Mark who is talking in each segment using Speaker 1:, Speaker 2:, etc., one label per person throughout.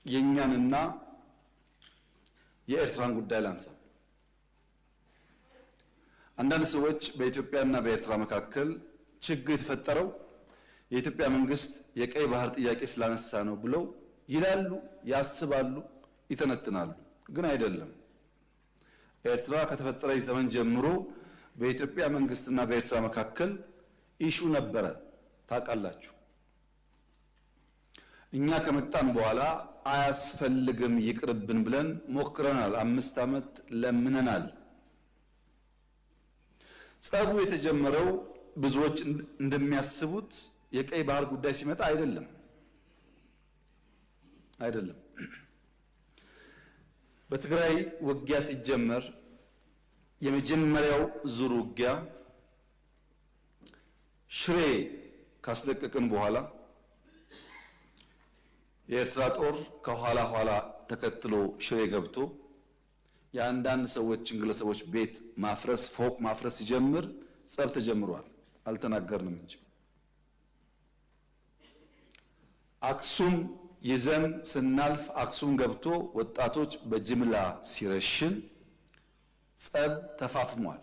Speaker 1: የእኛንና የኤርትራን ጉዳይ ላንሳ። አንዳንድ ሰዎች በኢትዮጵያና በኤርትራ መካከል ችግር የተፈጠረው የኢትዮጵያ መንግስት የቀይ ባህር ጥያቄ ስላነሳ ነው ብለው ይላሉ፣ ያስባሉ፣ ይተነትናሉ። ግን አይደለም። ኤርትራ ከተፈጠረች ዘመን ጀምሮ በኢትዮጵያ መንግስትና በኤርትራ መካከል issue ነበረ፣ ታውቃላችሁ። እኛ ከመጣን በኋላ አያስፈልግም ይቅርብን ብለን ሞክረናል። 5 ዓመት ለምነናል። ጸቡ የተጀመረው ብዙዎች እንደሚያስቡት የቀይ ባህር ጉዳይ ሲመጣ አይደለም፣ አይደለም። በትግራይ ውጊያ ሲጀመር የመጀመሪያው ዙር ውጊያ ሽሬ ካስለቀቅን በኋላ የኤርትራ ጦር ከኋላ ኋላ ተከትሎ ሽሬ ገብቶ የአንዳንድ ሰዎችን ግለሰቦች ቤት ማፍረስ፣ ፎቅ ማፍረስ ሲጀምር ጸብ ተጀምሯል። አልተናገርንም እንጂ። አክሱም ይዘን ስናልፍ አክሱም ገብቶ ወጣቶች በጅምላ ሲረሽን ጸብ ተፋፍሟል።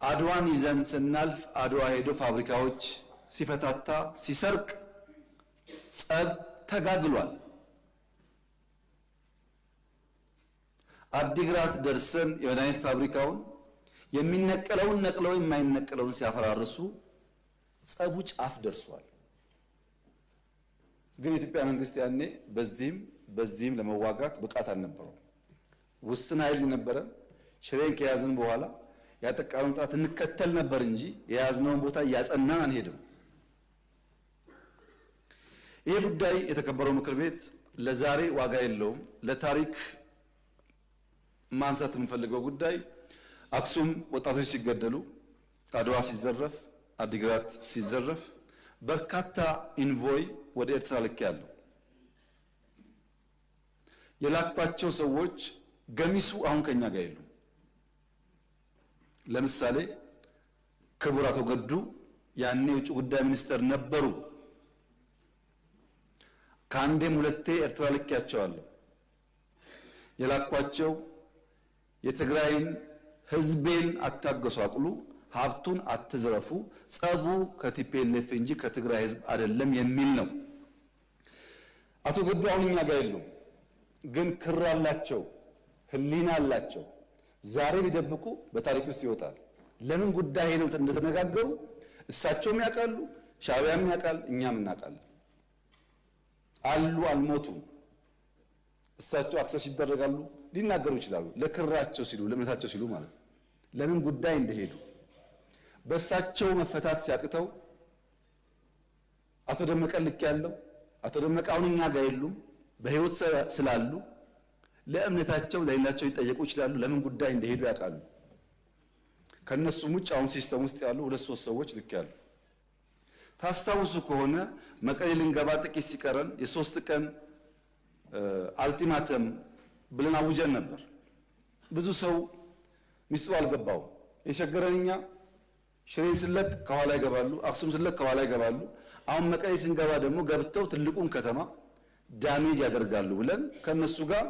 Speaker 1: አድዋን ይዘን ስናልፍ አድዋ ሄዶ ፋብሪካዎች ሲፈታታ፣ ሲሰርቅ ጸብ ተጋግሏል። አዲግራት ደርሰን የመድኃኒት ፋብሪካውን የሚነቀለውን ነቅለው የማይነቀለውን ሲያፈራርሱ ጸቡ ጫፍ ደርሷል። ግን የኢትዮጵያ መንግስት ያኔ በዚህም በዚህም ለመዋጋት ብቃት አልነበረውም። ውስን ኃይል ነበረ። ሽሬን ከያዝን በኋላ ያጠቃነውን ጠላት እንከተል ነበር እንጂ የያዝነውን ቦታ እያጸናን አንሄድም። ይሄ ጉዳይ የተከበረው ምክር ቤት ለዛሬ ዋጋ የለውም። ለታሪክ ማንሳት የምንፈልገው ጉዳይ አክሱም ወጣቶች ሲገደሉ፣ አድዋ ሲዘረፍ፣ አዲግራት ሲዘረፍ በርካታ envoy ወደ ኤርትራ ልኬያለሁ። የላኳቸው ሰዎች ገሚሱ አሁን ከኛ ጋር የሉም። ለምሳሌ ክቡር አቶ ገዱ ያኔ የውጭ ጉዳይ ሚኒስተር ነበሩ። ከአንዴም ሁለቴ ኤርትራ ልኬያቸዋለሁ። የላኳቸው የትግራይን ህዝቤን አታጎሳቁሉ፣ ሀብቱን አትዝረፉ፣ ጸቡ ከ TPLF እንጂ ከትግራይ ህዝብ አይደለም የሚል ነው። አቶ ገዱ አሁን እኛ ጋር የሉም፣ ግን ክር አላቸው፣ ህሊና አላቸው። ዛሬ ቢደብቁ በታሪክ ውስጥ ይወጣል። ለምን ጉዳይ ሄደው እንደተነጋገሩ እሳቸውም ያውቃሉ፣ ሻዕቢያም ያውቃል፣ እኛም እናውቃለን። አሉ፣ አልሞቱም። እሳቸው access ይደረጋሉ፣ ሊናገሩ ይችላሉ። ለክራቸው ሲሉ፣ ለእምነታቸው ሲሉ ማለት ነው። ለምን ጉዳይ እንደሄዱ በእሳቸው መፈታት ሲያቅተው አቶ ደመቀ ልክ ያለው አቶ ደመቀ አሁን እኛ ጋር የሉም፣ በህይወት ስላሉ ለእምነታቸው ለሌላቸው ሊጠየቁ ይችላሉ። ለምን ጉዳይ እንደሄዱ ያውቃሉ። ከነሱም ውጭ አሁን system ውስጥ ያሉ ሁለት ሶስት ሰዎች ልክ ያሉ። ታስታውሱ ከሆነ መቀሌ ልንገባ ጥቂት ሲቀረን የ3 ቀን ultimatum ብለን አውጀን ነበር። ብዙ ሰው ሚስጥሩ አልገባው። የቸገረን እኛ ሽሬን ስለቅ ከኋላ ይገባሉ፣ አክሱም ስለቅ ከኋላ ይገባሉ። አሁን መቀሌ ስንገባ ደግሞ ገብተው ትልቁን ከተማ damage ያደርጋሉ ብለን ከነሱ ጋር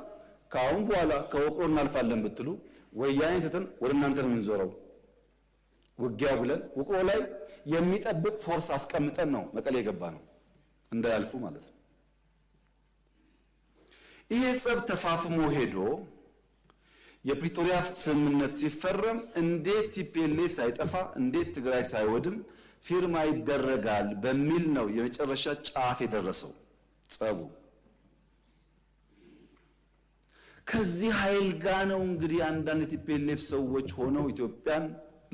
Speaker 1: ከአሁን በኋላ ከውቅሮ እናልፋለን ብትሉ ወያኔ ትተን ወደ እናንተ ነው የምንዞረው ውጊያው ብለን ውቅሮ ላይ የሚጠብቅ force አስቀምጠን ነው መቀሌ የገባነው፣ እንዳያልፉ ማለት ነው። ይሄ ጸብ ተፋፍሞ ሄዶ የፕሪቶሪያ ስምምነት ሲፈረም እንዴት TPLF ሳይጠፋ፣ እንዴት ትግራይ ሳይወድም ፊርማ ይደረጋል በሚል ነው የመጨረሻ ጫፍ የደረሰው ጸቡ። ከዚህ ኃይል ጋር ነው እንግዲህ አንዳንድ የ TPLF ሰዎች ሆነው ኢትዮጵያን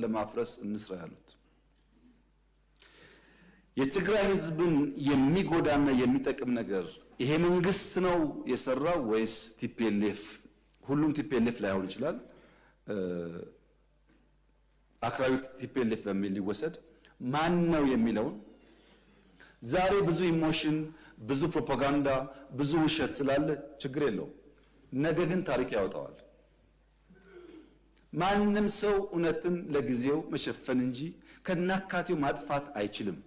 Speaker 1: ለማፍረስ እንስራ ያሉት። የትግራይ ሕዝብን የሚጎዳና የሚጠቅም ነገር ይሄ መንግስት ነው የሰራው ወይስ TPLF? ሁሉም TPLF ላይሆን ይችላል። አክራሪ TPLF በሚል ሊወሰድ ማን ነው የሚለውን ዛሬ ብዙ emotion፣ ብዙ ፕሮፓጋንዳ፣ ብዙ ውሸት ስላለ ችግር የለውም። ነገ ግን ታሪክ ያወጣዋል። ማንም ሰው እውነትን ለጊዜው መሸፈን እንጂ ከናካቴው ማጥፋት አይችልም።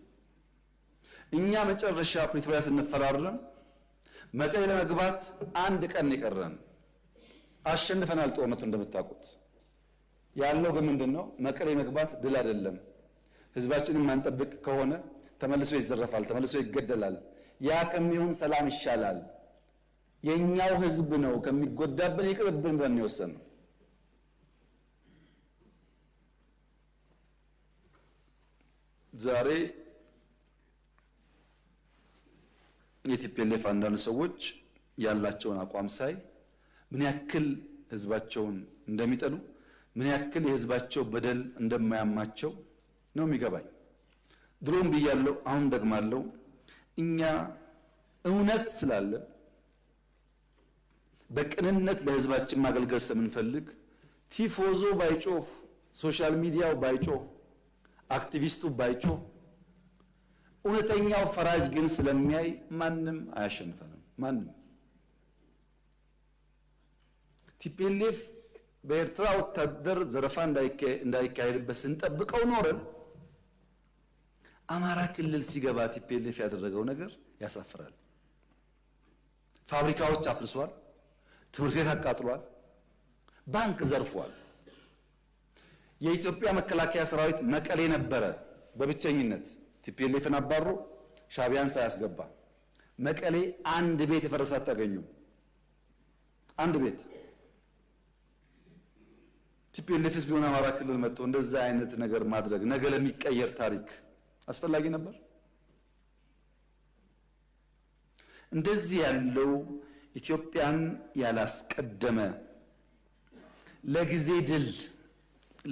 Speaker 1: እኛ መጨረሻ ፕሪቶሪያ ስንፈራረም መቀሌ ለመግባት አንድ ቀን የቀረን፣ አሸንፈናል ጦርነቱ እንደምታውቁት። ያልነው ግን ምንድን ነው? መቀሌ መግባት ድል አይደለም። ህዝባችንን ማንጠብቅ ከሆነ ተመልሶ ይዘረፋል፣ ተመልሶ ይገደላል። ያ ከሚሆን ሰላም ይሻላል። የኛው ህዝብ ነው ከሚጎዳብን ይቅርብን ብለን የወሰንነው። ዛሬ የ TPLF አንዳንድ ሰዎች ያላቸውን አቋም ሳይ ምን ያክል ህዝባቸውን እንደሚጠሉ፣ ምን ያክል የህዝባቸው በደል እንደማያማቸው ነው የሚገባኝ። ድሮም ብያለሁ፣ አሁን ደግማለሁ። እኛ እውነት ስላለን፣ በቅንነት ለህዝባችን ማገልገል ስለምንፈልግ፣ ቲፎዞ ባይጮህ፣ social media ው ባይጮህ፣ አክቲቪስቱ ባይጮህ፣ እውነተኛው ፈራጅ ግን ስለሚያይ ማንም አያሸንፈንም። ማንም። TPLF በኤርትራ ወታደር ዘረፋ እንዳይካሄድበት ስንጠብቀው ኖረን አማራ ክልል ሲገባ TPLF ያደረገው ነገር ያሳፍራል። ፋብሪካዎች አፍርሷል፣ ትምህርት ቤት አቃጥሏል፣ ባንክ ዘርፏል። የኢትዮጵያ መከላከያ ሰራዊት መቀሌ ነበረ በብቸኝነት፣ TPLF ን አባሮ ሻቢያን ሳያስገባ። መቀሌ አንድ ቤት የፈረሰ አታገኙም። አንድ ቤት። TPLF ስ ቢሆን አማራ ክልል መጥቶ እንደዛ አይነት ነገር ማድረግ ነገ ለሚቀየር ታሪክ አስፈላጊ ነበር? እንደዚህ ያለው ኢትዮጵያን ያላስቀደመ፣ ለጊዜ ድል፣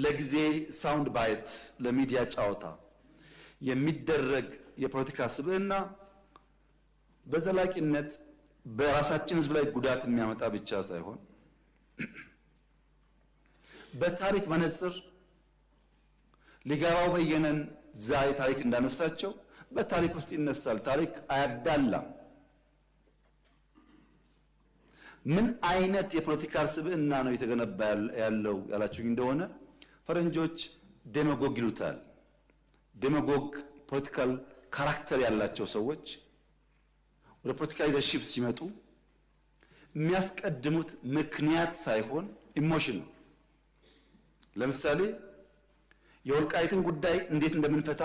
Speaker 1: ለጊዜ sound bite፣ ለሚዲያ ጨዋታ የሚደረግ የፖለቲካ ስብዕና በዘላቂነት በራሳችን ሕዝብ ላይ ጉዳት የሚያመጣ ብቻ ሳይሆን በታሪክ መነጽር ሊጋባው በየነን ዛሬ ታሪክ እንዳነሳቸው በታሪክ ውስጥ ይነሳል። ታሪክ አያዳላም። ምን አይነት የፖለቲካ ስብዕና ነው የተገነባ ያለው ያላችሁኝ እንደሆነ ፈረንጆች demagogue ይሉታል። Demagogue political character ያላቸው ሰዎች ወደ ፖለቲካ leadership ሲመጡ የሚያስቀድሙት ምክንያት ሳይሆን emotion ነው። ለምሳሌ የወልቃይትን ጉዳይ እንዴት እንደምንፈታ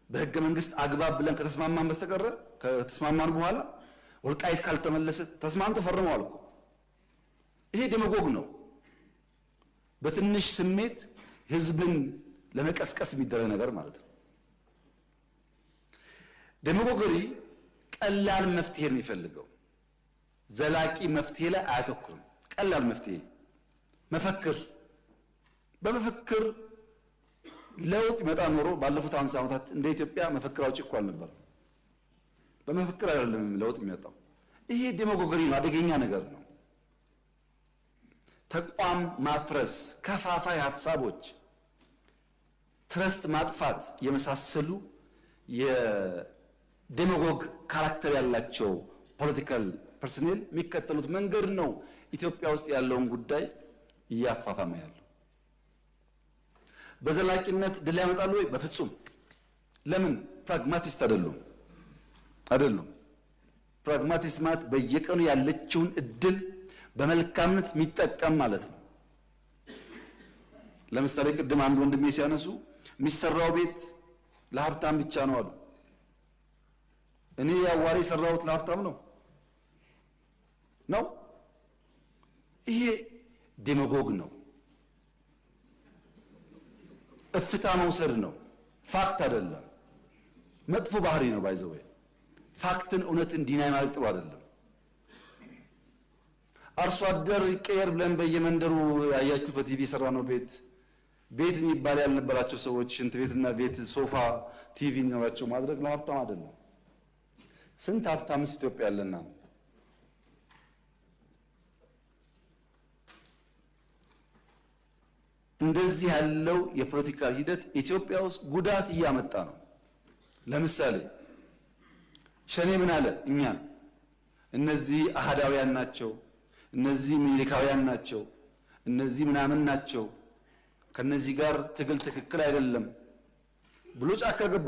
Speaker 1: በህገ መንግስት አግባብ ብለን ከተስማማን በስተቀረ፣ ከተስማማን በኋላ ወልቃይት ካልተመለሰ ተስማምቶ ፈርመዋል እኮ። ይሄ demagogue ነው። በትንሽ ስሜት ህዝብን ለመቀስቀስ የሚደረግ ነገር ማለት ነው። Demagoguery ቀላል መፍትሄ ነው የሚፈልገው። ዘላቂ መፍትሄ ላይ አያተኩርም። ቀላል መፍትሄ፣ መፈክር፣ በመፈክር ለውጥ ይመጣ ኖሮ ባለፉት 50 ዓመታት እንደ ኢትዮጵያ መፈክር አውጪ እኮ አልነበረም። በመፈክር አይደለም ለውጥ የሚመጣው። ይሄ demagoguery ነው፣ አደገኛ ነገር ነው። ተቋም ማፍረስ፣ ከፋፋይ ሀሳቦች፣ trust ማጥፋት የመሳሰሉ የ demagogue character ያላቸው political personnel የሚከተሉት መንገድ ነው ኢትዮጵያ ውስጥ ያለውን ጉዳይ እያፋፋመ ያለው። በዘላቂነት ድል ያመጣሉ ወይ? በፍጹም። ለምን? Pragmatist አይደሉም፣ አይደሉም። Pragmatist ማለት በየቀኑ ያለችውን እድል በመልካምነት የሚጠቀም ማለት ነው። ለምሳሌ ቅድም አንድ ወንድሜ ሲያነሱ የሚሰራው ቤት ለሀብታም ብቻ ነው አሉ። እኔ የአዋሬ የሰራሁት ለሀብታም ነው ነው? ይሄ demagogue ነው። እፍታ መውሰድ ነው። Fact አይደለም። መጥፎ ባህሪ ነው። By the way, fact ን እውነትን deny ማለት ጥሩ አይደለም። አርሶ አደር ይቀየር ብለን በየመንደሩ ያያችሁት በቲቪ የሰራነው ቤት፣ ቤት የሚባል ያልነበራቸው ሰዎች ሽንት ቤትና ቤት፣ ሶፋ፣ ቲቪ እንዲኖራቸው ማድረግ ለሀብታም አይደለም። ስንት ሀብታምስ ኢትዮጵያ ያለና ነው? እንደዚህ ያለው የፖለቲካ ሂደት ኢትዮጵያ ውስጥ ጉዳት እያመጣ ነው። ለምሳሌ ሸኔ ምን አለ? እኛን እነዚህ አህዳውያን ናቸው፣ እነዚህ ሚኒሊካውያን ናቸው፣ እነዚህ ምናምን ናቸው፣ ከነዚህ ጋር ትግል ትክክል አይደለም ብሎ ጫካ ገባ።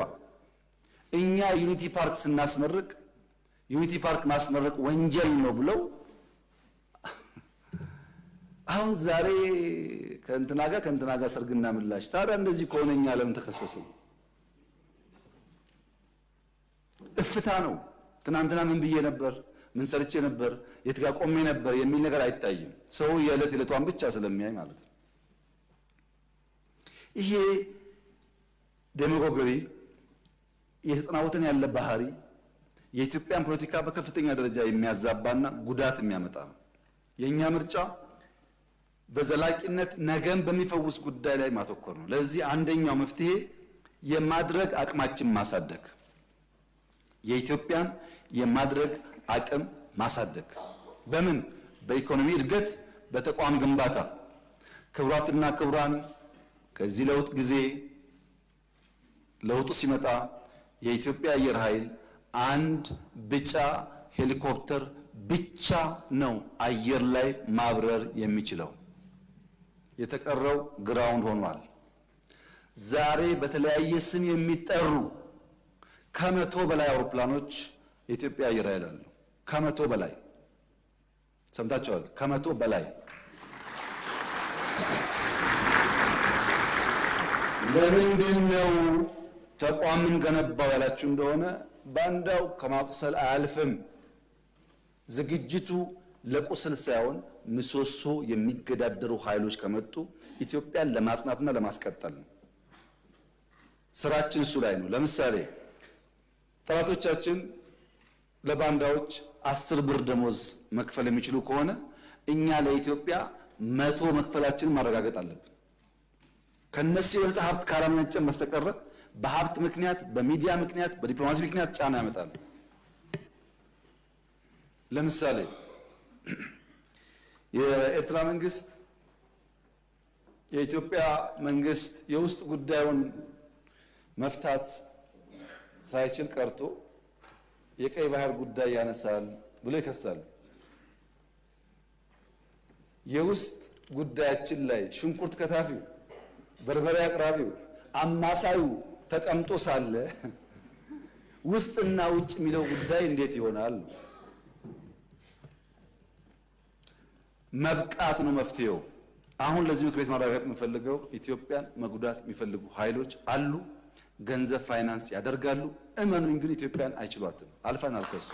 Speaker 1: እኛ ዩኒቲ ፓርክ ስናስመርቅ ዩኒቲ ፓርክ ማስመረቅ ወንጀል ነው ብለው አሁን ዛሬ ከእንትና ጋር ሰርግና ምላሽ። ታዲያ እንደዚህ ከሆነ እኛ ለምን ተከሰስን? እፍታ ነው። ትናንትና ምን ብዬ ነበር፣ ምን ሰርቼ ነበር፣ የት ጋር ቆሜ ነበር የሚል ነገር አይታይም። ሰው የዕለት ዕለቷን ብቻ ስለሚያይ ማለት ነው። ይሄ demagoguery የተጠናወተን ያለ ባህሪ የኢትዮጵያን ፖለቲካ በከፍተኛ ደረጃ የሚያዛባና ጉዳት የሚያመጣ ነው። የእኛ ምርጫ በዘላቂነት ነገን በሚፈውስ ጉዳይ ላይ ማተኮር ነው። ለዚህ አንደኛው መፍትሄ የማድረግ አቅማችን ማሳደግ፣ የኢትዮጵያን የማድረግ አቅም ማሳደግ በምን? በኢኮኖሚ እድገት፣ በተቋም ግንባታ። ክቡራትና ክቡራን፣ ከዚህ ለውጥ ጊዜ ለውጡ ሲመጣ የኢትዮጵያ አየር ኃይል አንድ ቢጫ ሄሊኮፕተር ብቻ ነው አየር ላይ ማብረር የሚችለው። የተቀረው ground ሆኗል። ዛሬ በተለያየ ስም የሚጠሩ 100 በላይ አውሮፕላኖች የኢትዮጵያ አየር ኃይል አለው። 100 በላይ ሰምታችኋል። 100 በላይ። ለምንድን ነው ተቋምን ገነባው ያላችሁ እንደሆነ ባንዳው ከማቁሰል አያልፍም። ዝግጅቱ ለቁስል ሳይሆን ምሰሶ የሚገዳደሩ ኃይሎች ከመጡ ኢትዮጵያን ለማጽናትና ለማስቀጠል ነው። ስራችን እሱ ላይ ነው። ለምሳሌ ጠላቶቻችን ለባንዳዎች 10 ብር ደሞዝ መክፈል የሚችሉ ከሆነ እኛ ለኢትዮጵያ 100 መክፈላችንን ማረጋገጥ አለብን። ከነሱ የበለጠ ሀብት ካላመነጨን በስተቀረ በሀብት ምክንያት፣ በሚዲያ ምክንያት፣ በዲፕሎማሲ ምክንያት ጫና ያመጣሉ። ለምሳሌ የኤርትራ መንግስት የኢትዮጵያ መንግስት የውስጥ ጉዳዩን መፍታት ሳይችል ቀርቶ የቀይ ባህር ጉዳይ ያነሳል ብሎ ይከሳሉ። የውስጥ ጉዳያችን ላይ ሽንኩርት ከታፊው፣ በርበሬ አቅራቢው፣ አማሳዩ ተቀምጦ ሳለ ውስጥና ውጭ የሚለው ጉዳይ እንዴት ይሆናል? መብቃት ነው መፍትሄው። አሁን ለዚህ ምክር ቤት ማረጋገጥ የምፈልገው ኢትዮጵያን መጉዳት የሚፈልጉ ኃይሎች አሉ። ገንዘብ ፋይናንስ ያደርጋሉ። እመኑኝ ግን ኢትዮጵያን አይችሏትም። አልፈናል ከሱ።